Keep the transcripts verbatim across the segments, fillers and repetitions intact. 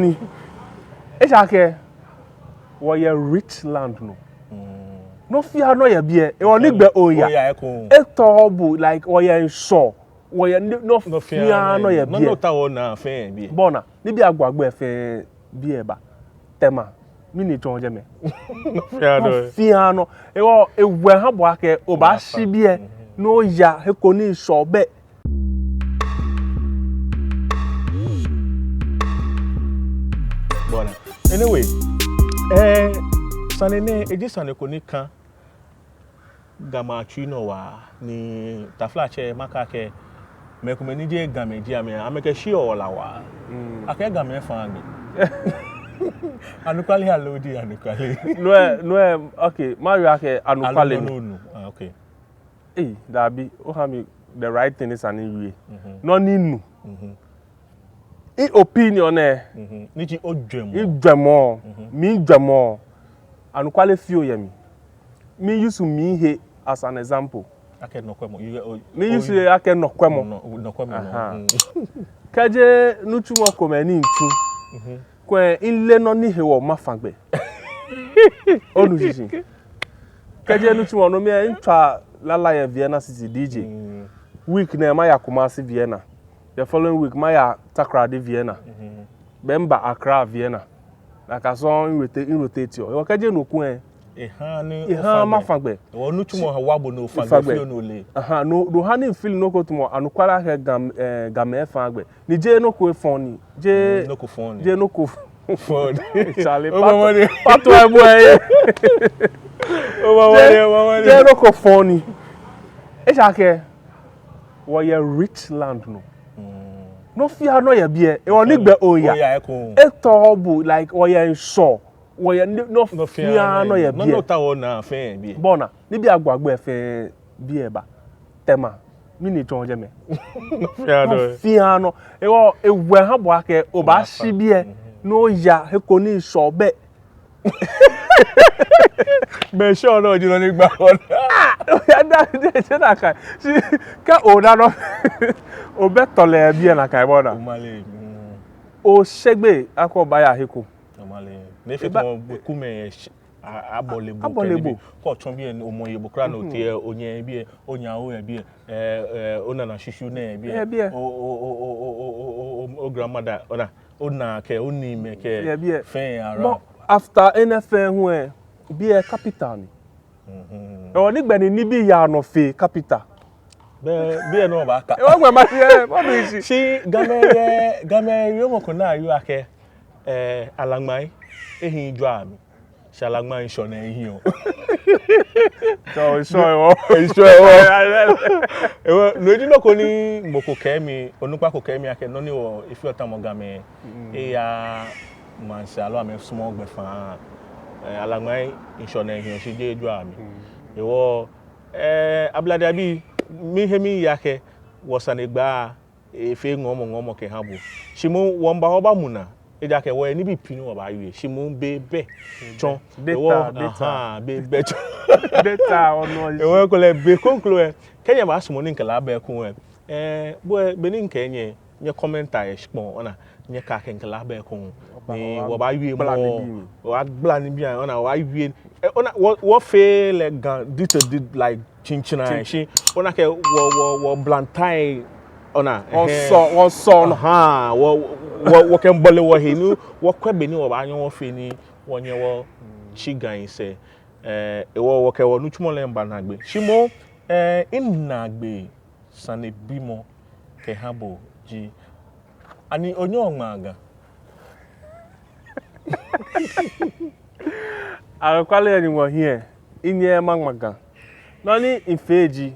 ni. Ejaakɛ wɔyɛ rich land nɔ. Nɔ fɛɛ nɔ yɛ biɛ. Ewɔ ni gbɛ oya. Oya eko. Etɔ bu like wɔyɛ ŋshɔ. Wɔyɛ ni, nɔ fɛɛ nɔ yɛ biɛ. Nɔ nɔ ta wɔ na fɛɛ biɛ. Bɔ ni, nibii agbo agbo fɛɛ biɛ ba. Tema. Mɛni tsɔɔ jɛmɛ? Nɔ fɛɛ nɔ. Nɔ fɛɛ nɔ. Ewɔ, ewɛ ha bo akɛ, obaashi biɛ. Ni oya, he ko ni ŋshɔ bɛ. Bɔ ni. Anyway, eh, sane nɛɛ, eji sane ko ni kã Gamɛi atsui nɔ waa, ni taflatsɛ makɛɛ akɛ, mɛi komɛi ni jeee Gamɛi ji amɛ, amɛkɛ shiɔ wala waa. Akɛ Gamɛi fã gbɛ. Anɔkwale aloo jeee anɔkwale? No hewɔ, no hewɔ, okay, mawie akɛ anɔkwale ni. Aloo nɔ ni onu. Ah, okay. Eh, dabi, oha mi the right thing ni esa ni miwie. Nɔ ni minu. I opinion nɛ. Ni ji ojwɛŋmɔ. I jwɛŋmɔ. Mi jwɛŋmɔ. Anɔkwale fioo yɛ mli. Mi use mihe as an example. Akɛ nɔkwɛmɔ. Mi use akɛ nɔkwɛmɔ. Nɔkwɛmɔ. Kɛjɛ nitsumɔ komɛi ni mitsu. Kwɛ, mile nɔ ni hewɔ mafã gbɛ. Onu shishi. Kɛjɛ nitsumɔ nɔ mli, mitswa lala yɛ Vienna City D J. Week nɛɛ maya Kumasi Vienna. The following week maya Takoradi Vienna. Be mba Accra Vienna. Nakai sɔŋŋ mirotate, mirotate-iɔ. Ewɔ kɛjɛ nɔ ko ɛ. Eha mafã gbɛ. Ewɔ nitsumɔ ha wa bo ni ofã gbɛ fioo ni ole. Aha, no, no ha ni mifeel nɔ ko tamɔ anɔkwale akɛ Gamɛi, eh, Gamɛi fã gbɛ. Ni jeee nɔ ko efɔŋ ni. Jeee nɔ ko fɔŋ ni. Jeee nɔ ko fɔŋ ni. Charlie, pato ebo ɛ. Jeee nɔ ko fɔŋ ni. Ejaakɛ wɔyɛ rich land nɔ. Nɔ fɛɛ nɔ yɛ biɛ. Ewɔ ni gbɛ oya. Etɔ bu like wɔyɛ ŋshɔ. Wɔyɛ ni, nɔ fɛɛ nɔ yɛ biɛ. Nɔ nɔ ta wɔ na fɛɛ biɛ. Bɔ ni, nibii agbo agbo fɛɛ biɛ ba. Tema. Mɛni tsɔɔ jɛmɛ? Nɔ fɛɛ nɔ. Ewɔ, ewɛ ha bo akɛ, obaashi biɛ. Ni oya, he ko ni ŋshɔ bɛ. Bɛ ŋshɔ nɔ ji nɔ ni gba wɔ naa. Ah, oya da, da, da, nakai. Shi, kɛ ona nɔ. Obɛ tɔlɛ biɛ nakai bɔ ni. Oshe gbɛ, akɛ obaaya he ko. Normally, ne fee tɔmɔ gbekumɛi yɛ shi, a, abɔle bo kɛ nibii. Kɛ otsɔ biɛ, omɔ yɛ bo kwraa ni otee, onyɛ yɛ biɛ, onyɛ awo yɛ biɛ, eh, eh, onana shishuu nɛɛ yɛ biɛ. O, o, o grandmother, ona, ona kɛ, oniimɛi kɛ, fɛɛ around. But after enɛ fɛɛ hu ɛ, biɛ capital ni. Ewɔ ni gbɛ ni nibii yaa nɔ fe capital. Bɛ, biɛ nɔ baaka. Ewɔ gbɛ ma, eh, what do you see? Shi Gamɛi yɛ, Gamɛi yɛ mɔ ko ni yɔɔ akɛ, eh, alagbai ehiii jwɛi amli. Shi alagbai ŋshɔ nɛɛ ehiɔ. Tɔ, ŋshɔ ewɔ. Ŋshɔ ewɔ. Ewɔ, no ji nɔ ko ni mɔ ko kɛɛ mi, onukpa ko kɛɛ mi akɛ, nɔ ni wɔ, efeɔ tamɔ Gamɛi. Eya maŋsɛɛ aloo amɛsumɔɔɔ gbɛfaa. Eh, alagbai ŋshɔ nɛɛ ehiɔ shi jeee jwɛi amli. Ewɔ, eh, Ablade abii, mihe miiya akɛ, wɔsanegbaa, efee ŋɔɔmɔ ŋɔɔmɔ kɛha bo. Shi moŋ, wɔmiiba wɔbamu naa, ejaakɛ wɔyɛ nibii pii ni wɔbaawie. Shi moŋ be bɛ tsɔ. Data, data. Aha, be bɛ tsɔ. Data, ɔnɔ. Ewɔ ekolɛ be kroko ɛ, kɛ nyɛbaasumɔ ni mikɛ lɛ aba ekoŋŋ ɛ, eh, bo ɛ, be ni mikɛ nyɛ, nyɛ comment yɛ shikpɔŋ, ona, nyɛka akɛ mikɛ lɛ aba ekoŋŋ. Ni wɔbaawie mɔ, wɔbaagbala nibii, ona, wɔbaawie. Eh, ona, wɔ, wɔfee lɛ Ga detail, like, tsitsi naa, shi ona akɛ wɔ, wɔ, wɔblantai, ona, wɔsɔ, wɔsɔ nɔ. Aha, wɔ, wɔ, wɔkɛbɔle wɔhe ni wɔkwɛ bɔ ni wɔbaanyɛ wɔfee ni wɔnyɛ wɔtsi Ga sɛɛ. Eh, ewɔ wɔkɛ wɔnitsumɔ lɛ miiba naagbee. Shi moŋ, eh, minaagbee sanebimɔ kɛha bo ji, ani onyɛɔ oŋmaa Ga? Anɔkwale yɛ Nyɔŋmɔ hiɛ, minyɛɛɛ maŋma Ga. Nɔ ni mifee ji,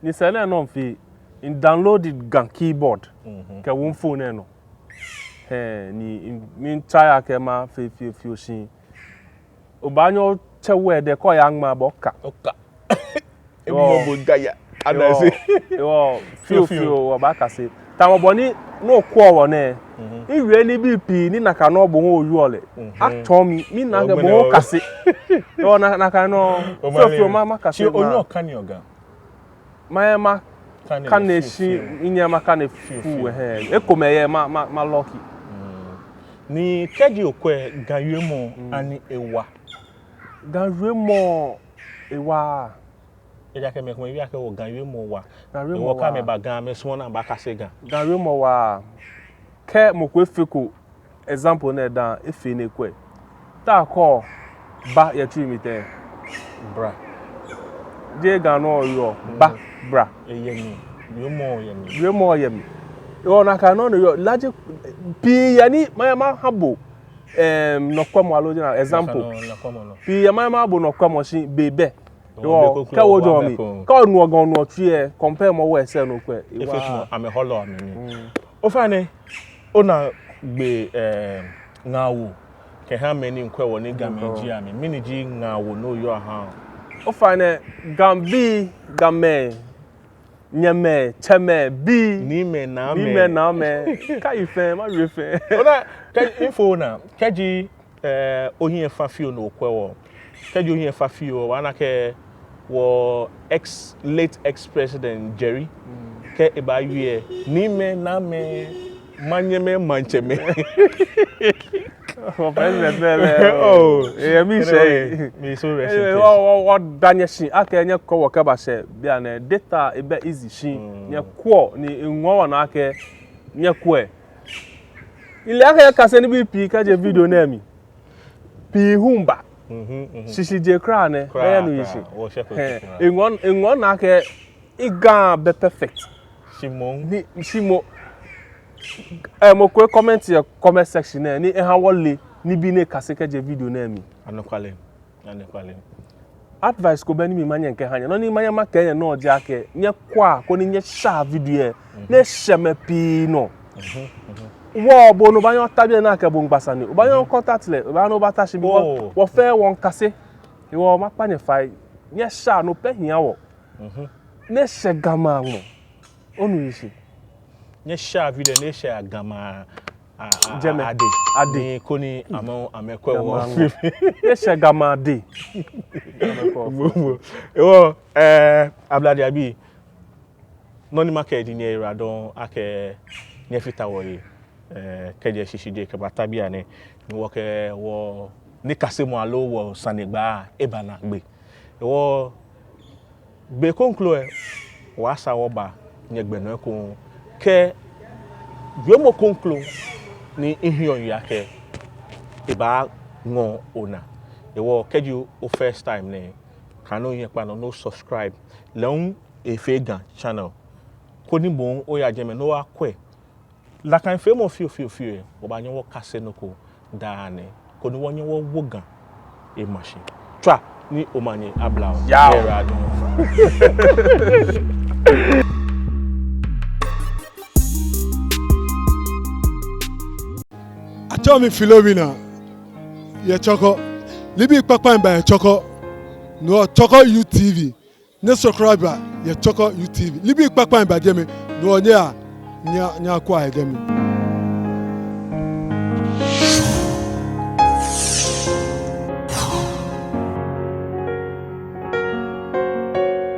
ni sɛɛ nɛɛ nɔ mifee, midownload Ga keyboard kɛwo miphone lɛ nɔ. Hɛɛ, ni mi, mitry akɛ mafee fioo fioo shi obaanyɛ otsɛ word lɛ kɛ oyaŋma bo ka. Oka. Emɔ bo Ga ya. Ana se. Ewɔ, fioo fioo, wɔbaakase. Tamɔ bɔ ni, nɔ ko wɔ nɛɛ. Miwie nibii pii, ni nakai nɔ bo hu oyɔɔ lɛ. Atsɔɔ mi, mina akɛ bo hu okase. Ewɔ, na, nakai nɔ. Fioo fioo, ma, makase. Shi onyɛɔ okaneɔ Ga? Mayɛ makane shi, minyɛɛɛ makane fioo, hɛɛ. Ekomɛi yɛ ma, ma, ma lucky. Ni kɛji okwɛ Ga wiemɔ, ani ewa? Ga wiemɔ ewa. Ejaakɛ mɛi komɛi wie akɛ wɔ Ga wiemɔ wa. Ga wiemɔ wa. Ewɔ kɛ amɛba Ga amɛsumɔɔ ni amɛbakase Ga. Ga wiemɔ wa. Kɛ mɔ ko efeko example nɛɛ dã, efee ni ekwɛ. Te akɛɔ ba yɛ Twi mli tɛŋŋ? Bra. Jeee Ga nɔ yɔɔ, ba, bra. Eyɛ mli. Wiemɔ yɛ mli. Wiemɔ yɛ mli. Ewɔ nakai nɔ ni yɔɔ, lɛ ji pii yɛ ni manyɛ maha bo, em, nɔkwɛmɔ aloo jeee example. Pii yɛ manyɛ maha bo nɔkwɛmɔ shi be bɛ. Ewɔ, kɛ ojɔɔ mli, kɛ onuɔ Ga onuɔ Twi lɛ, compare mɔ wɔ sɛɛ ni okwɛ. Efee tamɔ amɛhɔlɔ amɛmli. Ofainɛ, ona gbɛ, eh, ŋaawoo kɛha mɛi ni miikwɛ wɔ ni Gamɛi ji amɛ. Mɛni ji ŋaawoo ni oyɔɔ oha? Ofainɛ, Gabii, Gamɛi, nyɛmɛi, tsɛmɛi, bii. Niimɛi, naamɛi. Niimɛi, naamɛi. Kaaye fɛɛ, mawie fɛɛ. Ona, kɛ info na, kɛji eh, ohiɛ fa fioo ni okwɛ wɔ. Kɛji ohiɛ fa fioo, obaana akɛ wɔ ex, late ex-president Jerry, kɛ ebaawie, niimɛi, naamɛi, manyɛmɛi, maŋtsɛmɛi. Wɔ president lɛ, lɛ, oh, eyɛ mi sɛɛ. Anyway, may his soul rest in peace. Wɔ, wɔ, wɔda nyɛ shi akɛ nyɛkwɛ wɔ kɛbashɛ bianɛ. Data ebɛ easy shi. Nyɛkwɛ ni eŋɔɔ wɔnaa akɛ nyɛkwɛ. Mile akɛ nyɛkase nibii pii kɛjɛ video nɛɛ mli. Pii hu miiba. Shishijee kwraa nɛ, mɛɛ nu yishi. Eŋɔɔ, eŋɔɔ wɔnaa akɛ Ga bɛ perfect. Shi moŋ. Ni, shi moŋ. Eh, mɔ ko e-comment yɛ comment section nɛɛ, ni eha wɔle nibii ni ekase kɛjɛ video nɛɛ mli. Anɔkwale. Anɔkwale. Advice ko bɛ ni mi manyɛ mikɛha nyɛ. Nɔ ni manyɛ makɛɛ nyɛ nɔ ji akɛ, nyɛkwɛa koni nyɛshare video lɛ, ni eshɛ mɛi pii nɔ. Wɔ, bo ni obaanyɛ ota biɛ ni akɛ bo miigba sane. Obaanyɛ o-contact lɛ, obaanyɛ obata shi, because wɔ fɛɛ wɔmiikase. Ewɔ, makpa nyɛ fai, nyɛshare, no pɛ hiaa wɔ. Ni eshɛ Ga maŋ ŋɔɔ. Onu yishi. Nyɛshare video ni eshɛ Ga maŋ a, a, a, jɛmɛ. Adɛŋ. Adɛŋ. Ni koni amɛ, amɛkwɛ wɔ. Ni eshɛ Ga maŋ adɛŋ. Ewɔ, eh, Ablade abii. Nɔ ni makɛɛ ji nyɛyiwaladɔŋŋ akɛ nyɛfata wɔhe, eh, kɛjɛ shishijee kɛbata bianɛ. Ni wɔkɛ wɔ nikasemɔ aloo wɔ sanegbaa eba naagbee. Ewɔ, be kroko lɛ, wɔbaasaa wɔba nyɛgbɛ nɔ ekoŋŋ kɛ wiemɔ kroko ni mihiɛ miyeɔ akɛ ebaaŋɔ onaa. Ewɔ, kɛji o-first time nɛ, kaaha ohiɛ kpa nɔ ni o-subscribe. Lɛ hu efee Ga channel. Koni bo hu oya jɛmɛ ni oyakwɛ. Nakai feemɔ fioo fioo fioo lɛ, wɔbaanyɛ wɔkase nɔ ko daa nɛɛ, koni wɔnyɛ wɔwo Ga ema shi. Tswa ni omanye aba oo. Yao. Nyɛyiwaladɔŋŋ. Atsɛɔ mi Philomena yɛ Chorkor. Nibii kpakpai miiba yɛ Chorkor. No Chorkor U T V. Nyɛ subscribe yɛ Chorkor U T V. Nibii kpakpai miiba jɛmɛ. No nyɛya, nyɛya, nyɛyakwɛa yɛ jɛmɛ.